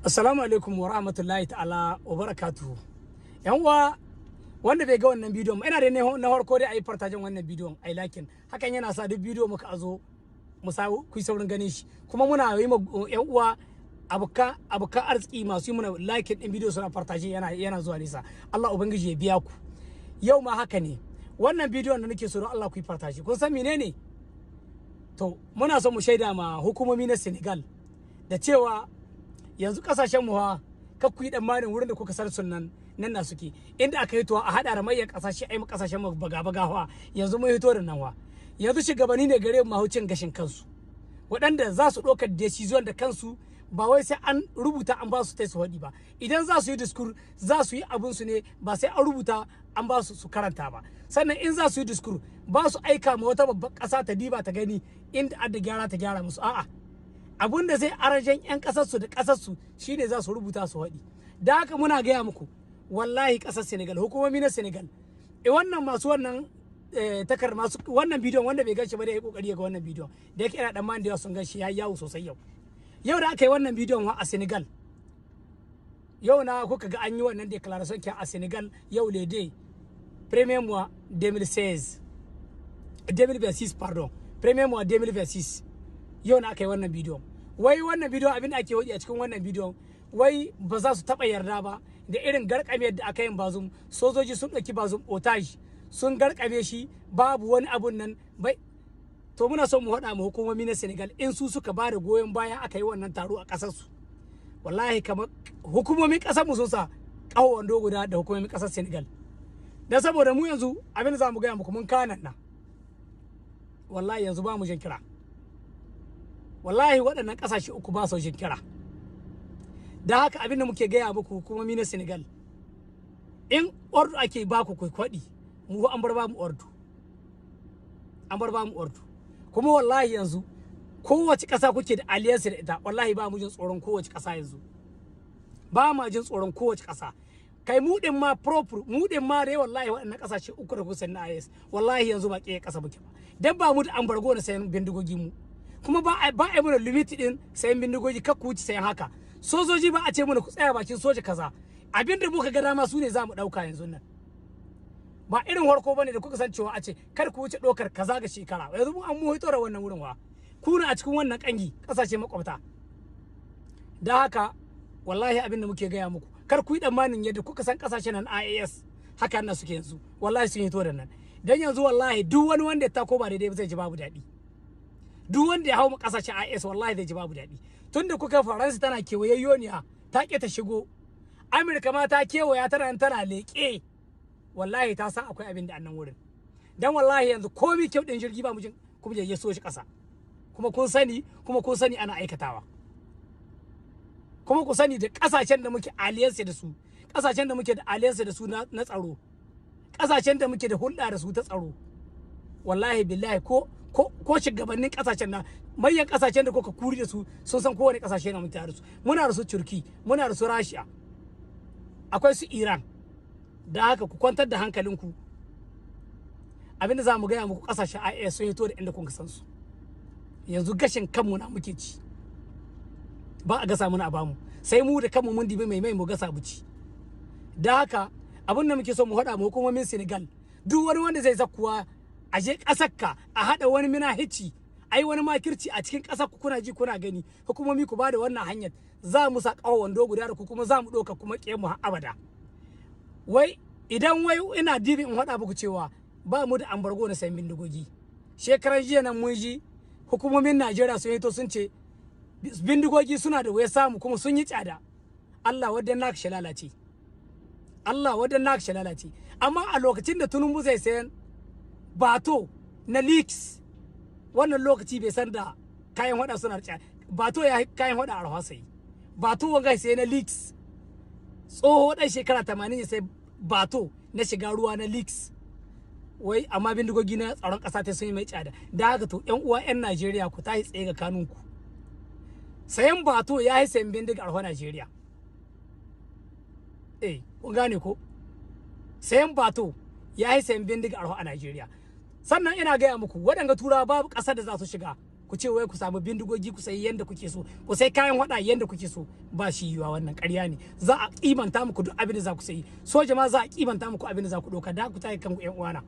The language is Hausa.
Assalamu alaikum wa rahmatullahi ta'ala wa barakatuhu. Yan uwa, wanda bai ga wannan bidiyon, ina da na farko dai ayi partagen wannan bidiyon, ayi liking. Hakan yana sa duk bidiyo muka azo mu sa ku saurin ganin shi. Kuma muna yi ma yan uwa, abokan arziki masu yi muna liking din bidiyo, suna partage, yana zuwa nisa. Allah Ubangiji ya biya ku. Yau ma haka ne. Wannan bidiyon da nake so, don Allah ku yi partage. Kun san menene? To, muna son mu shaida ma hukumomi na Senegal da cewa yanzu kasashen mu ha kar ku yi tsammanin wurin da kuka san sunan nan na suke, inda aka hito a hada da manyan kasashe, ai kasashen mu baga baga wa. Yanzu mun hito da nan wa, yanzu shugabanni ne gare mu mahucin gashin kansu, waɗanda za su ɗaukar decision da kansu, ba wai sai an rubuta an ba su tai su haɗi ba. Idan za su yi discours, za su yi abun su ne, ba sai an rubuta an ba su su karanta ba. Sannan in za su yi discours, ba su aika ma wata babbar ƙasa ta diba ta gani inda adda gyara ta gyara musu. A'a, abun da zai arrangen 'yan ƙasarsu da ƙasarsu shine za su rubuta su haɗi. Da haka muna gaya muku, wallahi ƙasar Senegal, hukumomi na Senegal, e wannan masu wannan takar masu wannan bidiyon, wanda bai ganshi ba da ya kokari ya ga wannan bidiyon da yake ina dan man da yawa sun ganshi, ya yawo sosai yau. Yau da aka yi wannan bidiyon a Senegal, yau na kuka ga an yi wannan déclaration ke a Senegal, yau le deux premier mois 2016, 2026, pardon, premier mois 2026, yau na aka yi wannan bidiyon. Wai wannan bidiyon, abin da ake wadi a cikin wannan bidiyon, wai ba za su taɓa yarda ba da irin garkame da aka yin Bazoum. Sojoji sun ɗauki Bazoum otage, sun garkame shi, babu wani abun nan bai. To, muna son mu haɗa mu hukumomi na Senegal, in su suka ba da goyon baya aka yi wannan taro a ƙasar su, wallahi kamar hukumomin ƙasar mu sun sa ƙaho wando guda da hukumomin ƙasar Senegal. Dan saboda mu yanzu abin da za mu gaya muku, mun kanan nan, wallahi yanzu ba mu jin kira. Wallahi waɗannan ƙasashe uku ba su jin kira. Da haka abin da muke gaya muku, hukumomi na Senegal, in ordre ake baku ku kwaɗi, mu an bar ba mu ordre, an bar ba mu ordre. Kuma wallahi yanzu kowace ƙasa kuke da alliance da ita, wallahi ba mu jin tsoron kowace ƙasa. Yanzu ba ma jin tsoron kowace ƙasa. Kai, mu din ma proper, mu din ma dai, wallahi waɗannan ƙasashe uku da kusan na AES, wallahi yanzu ba ƙiyayyar ƙasa muke ba. Dan ba mu da embargo na sayan bindigogi mu, kuma ba a mana limit din sayan bindigogi, kar ku wuce sayan haka. Sojoji ba a ce mana ku tsaya bakin soja kaza. Abin da muka ga dama su ne za mu ɗauka yanzu nan. Ba irin harko bane da kuka san cewa a ce kar ku wuce ɗaukar kaza ga shekara. Yanzu mu an mu hito da wannan wurin wa ku a cikin wannan kangi ƙasashe makwabta. Da haka wallahi abin da muke gaya muku, kar ku yi tsammanin yadda kuka san ƙasashen nan AES haka nan suke. Yanzu wallahi sun hito da nan. Dan yanzu wallahi duk wani wanda ya tako ba daidai ba zai ji babu daɗi. Duk wanda ya hau kasashen AES, wallahi zai ji babu daɗi. Tunda kuka Faransa tana kewayayyoniya, ta ƙi ta shigo. Amurka ma ta kewaya, tana leƙe, wallahi ta san akwai abin da annan wurin. Dan wallahi yanzu komi kyau ɗin jirgi ba mu jin kuma ya so shi ƙasa. Kuma kun sani, kuma kun sani ana aikatawa. Kuma ku sani da ƙasashen da muke alliance da su, ƙasashen da muke da alliance da su na tsaro, ƙasashen da muke da hulɗa da su ta tsaro, wallahi billahi ko shugabannin kasashen nan, manyan kasashen da kuka kuri da su, sun san kowane kasashe na muke da su. Muna da su Turki, muna da su Russia, akwai su Iran. Da haka ku kwantar da hankalinku. Abinda za mu gaya muku, kasashen AES sun hito da inda kun san su. Yanzu gashin kanmu na muke ci, ba a gasa muna a bamu, sai mu da kanmu mun dibi mai mai mu gasa mu ci. Da haka abin da muke so mu haɗa mu hukumomin Senegal, duk wani wanda zai zakkuwa a je ƙasarka a haɗa wani minahici, ai wani makirci a cikin ƙasar ku, kuna ji kuna gani, hukumomi ku bada wannan hanyar, za mu sa ƙaho wando guda da ku, kuma za mu ɗauka kuma ƙe mu har abada. Wai idan wai ina dibi in faɗa muku cewa ba mu da embargo na sayan bindigogi. Shekaran jiya nan mun ji hukumomin Najeriya sun hito sun ce bindigogi suna da wuya samu kuma sun yi tsada. Allah wadan naka shi lalace, Allah wadan naka shi lalace. Amma a lokacin da Tinubu zai sayan bateau na leaks, wannan lokaci bai san da kayan hada suna da bateau ya kayan hada arha sai bateau wanga sai na leaks. Tsoho dan shekara 80 ya sai bateau na shiga ruwa na leaks wai, amma bindigogi na tsaron ƙasa ta sun yi mai tsada. Da haka to, yan uwa yan Najeriya, ku tashi tsaye ga kanunku. Sayan bateau ya yi sayan bindiga arha Najeriya. Eh, kun gane ko? Sayan bateau ya yi sayan bindiga arha a Najeriya. Sannan ina gaya muku, waɗanga Turawa babu ƙasar da za su shiga. Ku ce wai ku samu bindigogi ku sayi yanda kuke so, ku sai kayan hada yanda kuke so, ba shi yiwa. Wannan ƙarya ne. Za a kimanta muku duk abin da za ku sayi. Soja ma za a kimanta muku abin da za ku ɗauka da ku tayi kanku, ƴan uwana.